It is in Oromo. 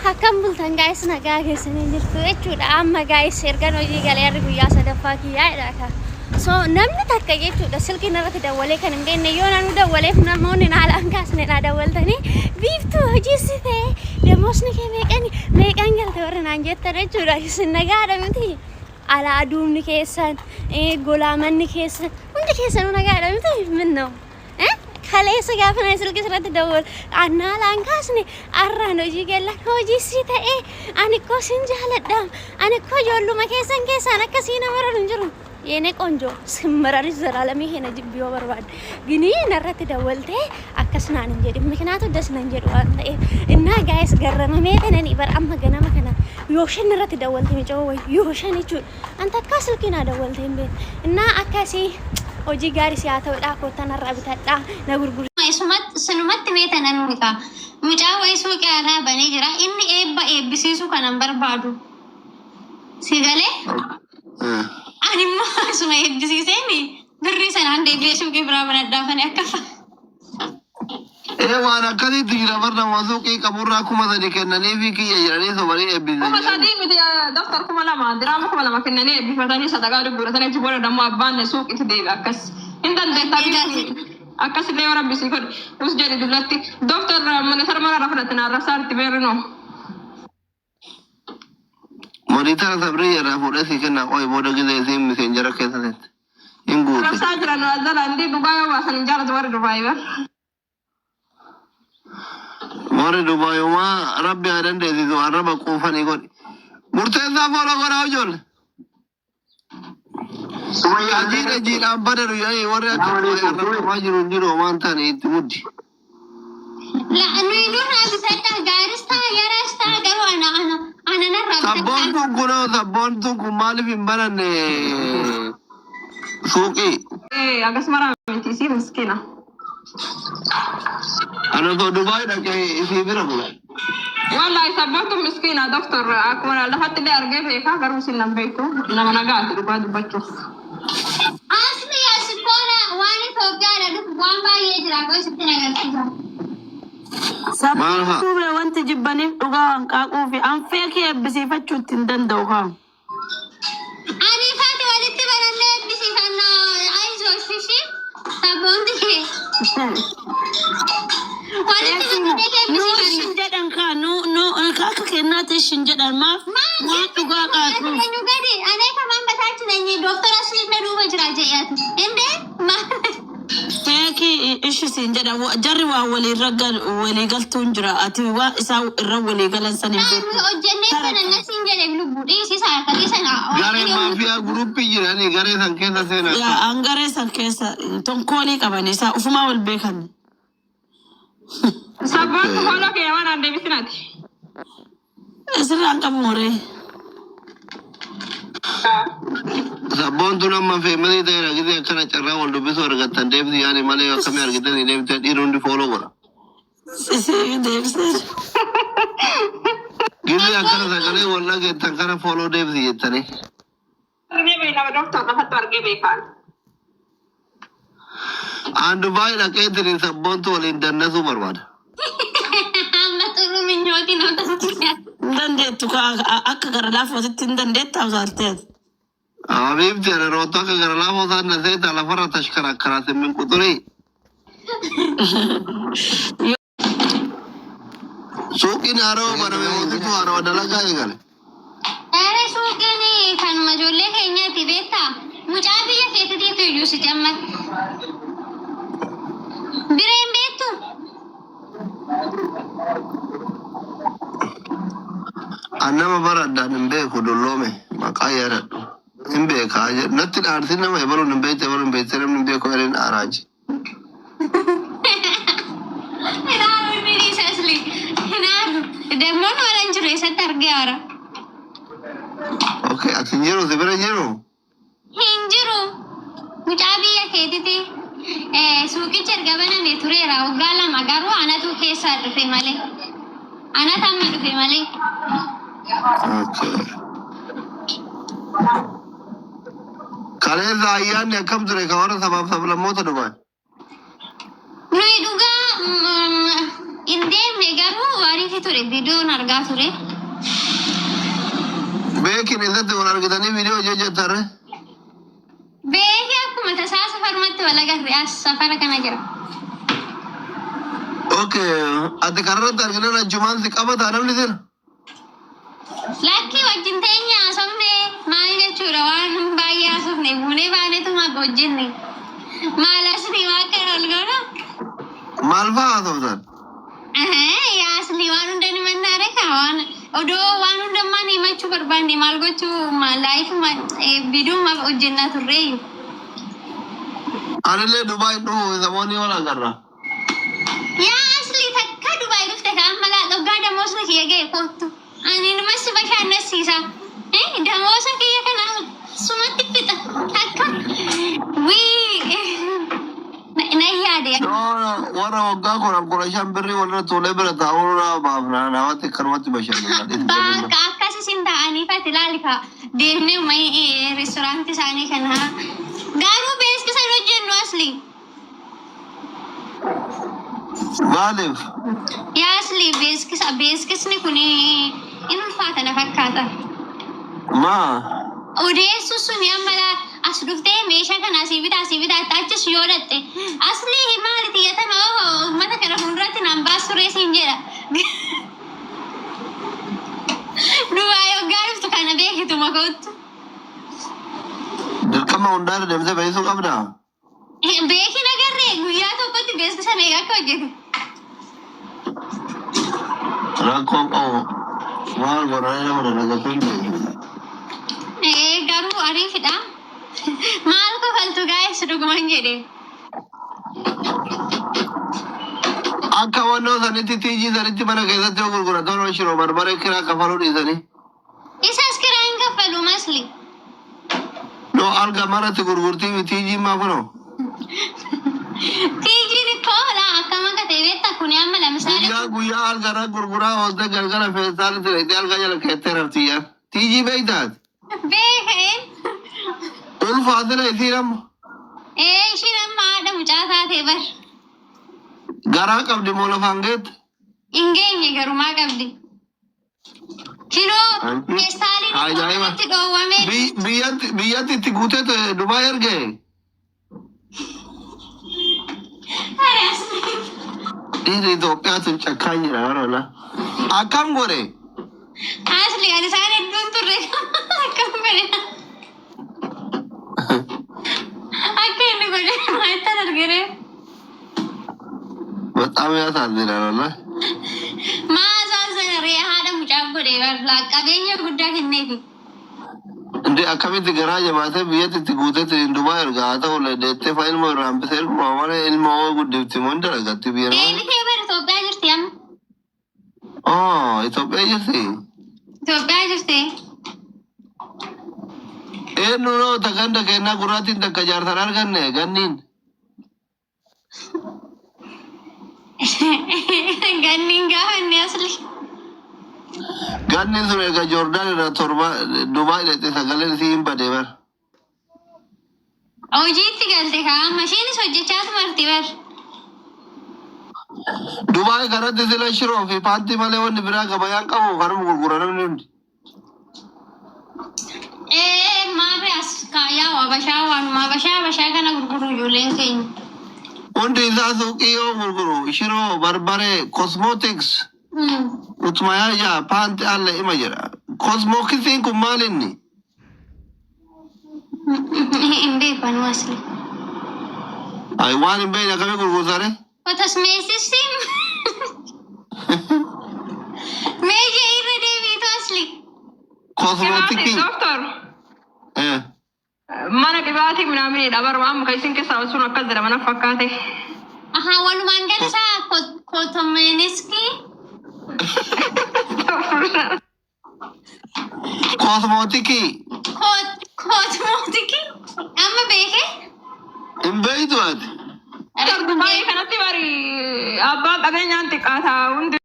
Akkam bultan guys, nagaa keessanii jirtu jechuudha. Amma guys, ergan hojii galee har'i guyyaa sadaffaa kiyyaa jedha ka. So namni takka jechuudha silkiin irratti dawwalee kan hin beekne, yoo namni dawwaleef namoonni haalaan kaasne naa dawwaltanii, "Biiftuu, hojii si ta'e, damoosni kee meeqani, meeqan galte?" warri naan jettan jechuudha. Isin nagaadha miti? Alaa aduumni keessan, golaa manni keessan, hundi keessanuu nagaadha miti? Minnoo. Kaleessa gaafa na silkii sirratti dawwal annaa laan kaasne, arraan hojii gallan hojii si ta'e, ani koo sin jaaladha, ani koo ijoolluma keessan keessaan akkasii nama raru hin jiru. የኔ ቆንጆ, ስመራሪስ ዘላለሚ ሄነ jibbi yoo barbaadde ginii narratti dawwaltee akkas naan hin jedhin, ምክንያቱ ደስ nan jedhu waan ta'eef. Innaa guys, garramamee tanani bar amma ganama kana yoo shan irratti dawwalte micoo wayi, yoo shan jechuudha, an takkaa silkii naa dawwalte hin beekne. Innaa akkasii hojii gaarii si haa ta'udha, koottaa narraa bitadhaa, na gurguru. Sinumatti mee tanan mucaa. Mucaa wayii suuqii haaraa banee jira. Inni eebba eebbisiisuu kanan barbaadu. Si galee? Ani immoo asuma eebbisiiseen birrii sanaan deebi'ee suuqii biraa banadhaafani akka Ee, waan akkasiitu jira bar, nama suuqii qaburraa 3000 kennanii fi kiyya jedhanii sobanii eebbisan. 3000 miti daftar, 2000 diraama, 2000 kennanii eebbifatanii sadaqaa dubbiratanii, achi booda dammoo abbaan suuqitti deebi'a. Akkas hin dandeettaa akkasillee yoo rabbi sii godhe us jedhi dullatti doktor monitor mana irraa fudhatte na arrabsaa itti beerrinoo. Monitor sabrii irraa fuudhee sii kennaa, qoy booda gizee isiin messenger keessa seente. Hin guute. Arrabsaa jiran azala indi dhugaa yoo baasan hin jaalatu warri Dubaayii bar. Warri Dubaayumaa rabbi haa dandeessisu, arraba quufanii godhi. Murteessaa follow godhaa ijoollee. Jiidha jiidhaan badaru jedhanii warri akka Dubaay arrabsamaa jiru hin jiru, waan ta'an itti muddi. La nuyi nurraa bitadhaa, gaaris ta'a yaraas ta'a, garuu ana narraa bitadhaa. Sabboontuun kunoo, sabboontuun kun maaliif hin bananne suuqii? Ee, akkasuma miti, isii miskiina. Ana osoo Dubaay dhaqee isii bira bula. Wallahi sabboontuun miskiina doktor, akkuma lafatti illee argee beekaa, garuu isin nan beektu, nama nagaati dhugaa dubbachuuf. Asli asikoona waan Itoophiyaadha dhufu waan baay'ee jira, qoy sitti agarsiisa. Maal haa? Sabboontuu wanti jibbaniif dhugaa waan qaaquu fi an fake eebbisiifachuu itti hin danda'u kaa. Ani faati walitti barannee eebbisiifannaa, ayizoosh ishii sabboonti kee. Walitti barannee Nu eebbisiifanna. ishin jedhan kaa, nu akka kennaatti ishin jedhan, maaf waan dhugaa qaaquu. Eenyu gadi anee kamaan በታች ነኝ ዶክተር አስሊን duuba jira jedhatu እንዴ? Fake ishi siin jedhan, jarri waan walii walii galtuun jira, ati waan isaan irra walii galan san hin beektu. Hojjennee sana nasiin jedhe, lubbuu dhiisii sana akkasii sana. Garee maafiyaa guruppii jiranii, garee san keessa seenaa. Yaa, an garee san keessa tonkoolii qaban, isaa ufumaa wal beekan. Sabboontu follow kee waan aan deebisinaati. Sirraan qabu moree. Sabboontuun amma famous ta'eera, gisee akkana carraa wal dubbisuu argattan deebisi yaani malee akkamii argitanii deebitee dhiirri hundi follow godha. Deebisee. Gisee akkana sagalee wal dhageettan kana follow deebisi jettanii. Argee beekaa doktor, lafatti argee beekaa. Aan Dubaay dhaqeetiin sabboontu waliin dannasuu barbaada. Amma xurru minyootiin nama. Hin dandeettu akka gara laafootitti hin dandeettaa osaalteet. Habiibti, ana rootoo akka gara laafoo isaan na seeta lafarra tashkarakkaraa simmin quxurii. Suuqiin haarawa baname, mootitu haarawa dalagaa eegale. Ere, suuqiin kanuma ijoollee keenyaati beektaa? Mucaa biyya keetiitiitu iyyuu si cammar. Bireen beektu? An nama bara addaan hin beeku, dulloome maqaa yaadadhu. Hin beekaa jedhu natti dhaarsi, nama ebaluun hin beekte, ebaluun hin beekte, namni hin beeku jedheen dhaaraaji. Hinaaru, inni dhiisa asli. Hinaaru. Demmoon wala hin jiru, eessatti argee haara? Okay, ati hin jiru, si bira hin jiru? Hin jiru. Mucaa biyya keetiti. Suuqichi erga baname tureera waggaa 2, garuu anatu keessaa dhufe malee. Anatu amma dhufe malee. Okay. Kaleessa ayyaanni akkam ture ka warra sabaaf sablammoota Dubaay? Nuyi dhugaa Hin deemne garuu ariifi ture viidiyoon argaa ture. Beekin eessatti wal argitanii viidiyoo hojii hojjettarre? Beeki akkuma tasaa safarumatti wal agarre as safara kana jira. Okay, ati kararratti arginaan achumaan si qabataa namni sira? Lakkii wajjin teenya haasofne maal jechuudha waan baay'ee haasofne buunee baaneetuma hojjenne. Maal asli waan kana ol goona? Maal fa'aa haasoftan? Yaa asli waan hunda ni mannaare kaa waan odoo waan hundammaan himachuu barbaanne maal gochuu laayifuma viidiyoo hojjennaa turreeyyu. Anillee Dubaay dhufu samoonni wal agarra. Yaa asli takka Dubaay dhufte ka amma laa dhoggaa damoosni kiyya ga'e kottu. Ani numa si bashannansiisa. Damoosa kiyya kana sumatti fixa. Takka wii na yaade. No, no, warra waggaa 10, 15 birrii walirra tuulee bira taa'uu irraa baafna namatti akkanumatti bashannana. Bakka akkas isin ta'aniif ati ilaali ka deemnee reestooraantii isaanii kana. Garuu beeksisa hin hojjennu asli. Maaliif? Yaa asli beeksisa beeksisni kun in ulfaata na fakkaata. Maa? Odeessu suni amma laa as dhuftee meeshaa kana asii bitaa asii bitaa achis yoo dhatte asli maali xiyyatan uummata kana fuulduratti naan baasu ree siin jedha. Dubaay hoggaa dhuftu kana beekitu makoottu. Dirqama hundaa deemtee beeksisuu qabdaa? Beekin agarree guyyaa tokkotti beeksisa meeqa akka hojjete. Rakkoon qabu maal godhanii nama dalagatu hin beeku. Ee garuu ariifidha. Maal kofaltu gaa'es dhuguman jedhe. Akka wannoo sanitti tiijii sanitti mana keessatti yoo gurguratan tola shiroo barbaree kiraa kafaluu dhiisanii. Isas kiraa hin kaffalu masli. No alga maratti gurgurtii tiijii maa kunoo. Tiijiin ikkoo laa akkam akka ta'e beektaa kuni amma lamisaale. Guyyaa guyyaa alga irra gurguraa oolte galgala feestaalitti dhaqxee alga jala keettee raftiyyaan. Tiijii beektaati. Beeka'een. Ulfaatina isiin amma. Ee ishiin amma haadha mucaa taatee bar. Garaa qabdi moo lafaan geette? Hin geenye garumaa qabdi. Kinoo feestaaliin Ajaa'iba. itti dhoowwamee. Biyyatti biyyatti itti guutee Dubaay erge. Dhiirri Itoophiyaa tun cakkaa jira yeroo Akkam godhe? Asli ani isaan hedduun turre akkam godhe. Akka inni godhe maalittan argere. በጣም ያሳዝናል። ወላሂ Maa asaasana ree haadha mucaaf godhe bar qabeenya guddaa kenneefi. እንዴ akkamitti garaa jabaatee biyyatti itti guuteetti Dubaay erga haa ta'u deettee fa'a ilmoo irraa hambisee erguma malee ilmoo guddifti moo hin dalagatti biyya namaa. Deebitee bar Itoophiyaa jirti amma. Oh, Itoophiyaa jirti. Itoophiyaa jirti. Eenyu noo ta ganda kennaa gurraattiin takka jaarsan arganne ganniin. Ganniin gaafanne asli. Ganniin sun erga Joordaan irraa torba Dubaay dhaqxe sagaleen isii hin badee bar. Hojiitti galte kaa amma isheenis hojjechaa tumarti bar. Dubaay kanatti sila shiroo fi paantii malee wanni biraa gabayaan qabu kanuma gurgura namni hundi. Ee maarree as yaa abashaa waanuma abashaa abashaa kana gurguru ijoolleen keenya. Hundi isaa suuqii yoo gurguru shiroo, barbaree, cosmetics, utmayaa paantii alle ima jedha. Cosmeticsiin kun maal inni? Hin beeku asli. Ay waan hin beekne akkamii gurgurtare? Cosmeticsii meeshaa irra deebiitu asli. Cosmeticii. Doctor, Eh. mana dhibaatii minaaminidha baruma amma kan isin keessaa sun akkas jedhama na fakkaate. Ahaa walumaan gala isaa kotomeniskii. Cosmeticii. Kotmootikii amma beekee. Hin beektu ati. Dubaayii kanatti bari abbaan qabeenyaan xiqqaataa hundi.